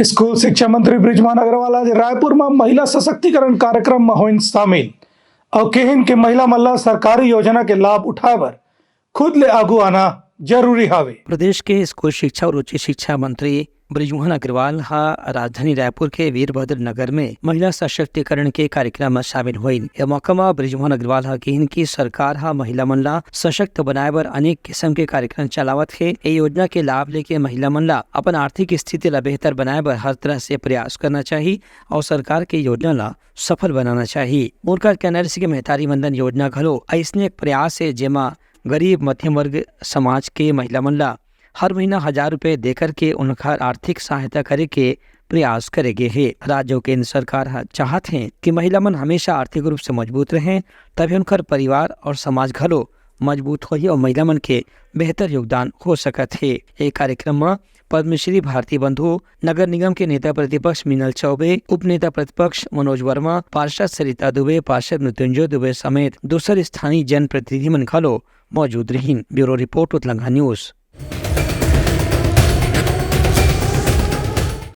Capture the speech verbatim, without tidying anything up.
School शिक्षा मंत्री बृजमोहन अग्रवाल आज रायपुर म महिला सशक्तिकरण कार्यक्रम म होइन शामिल। अउ केहिन के महिला मन ल सरकारी योजना के लाभ उठाए बर खुद ले आगू आना जरूरी हावे। प्रदेश के स्कूल शिक्षा और उच्च शिक्षा मंत्री बृजमोहन अग्रवाल ह राजधानी रायपुर के वीरभद्र नगर में महिला सशक्तिकरण के कार्यक्रम म शामिल होइन। ए मौका म बृजमोहन अग्रवाल ह किहिन कि सरकार ह महिला मन ला सशक्त बनाए बर अनेक किसम के कार्यक्रम चलावत हे। ए योजना के लाभ लेके महिला मन ला अपन आर्थिक स्थिति ला बेहतर बनाए बर हर तरह से प्रयास करना चाही और सरकार के योजना ला सफल बनाना चाही। उनका कहना हे कि महतारी वंदन योजना घलो अइसने एक प्रयास हे, जेमा गरीब मध्यम वर्ग समाज के महिला मन ला हर महीना हजार रुपए देकर के उनकर आर्थिक सहायता करे के प्रयास करे गे हे। राज्य अउ केंद्र सरकार ह चाहत हे कि महिला मन हमेशा आर्थिक रूप से मजबूत रहें, तभी उनकर परिवार और समाज घलो मजबूत होही और महिला मन के बेहतर योगदान हो सकत हे। ए कार्यक्रम म पद्मश्री भारती बंधु, नगर निगम के नेता प्रतिपक्ष मीनल चौबे, उप नेता प्रतिपक्ष मनोज वर्मा, पार्षद सरिता दुबे, पार्षद मृत्युंजय दुबे समेत दूसर स्थानीय जनप्रतिनिधि मन घलो मौजूद रहिन। Bureau report, Utlanga news.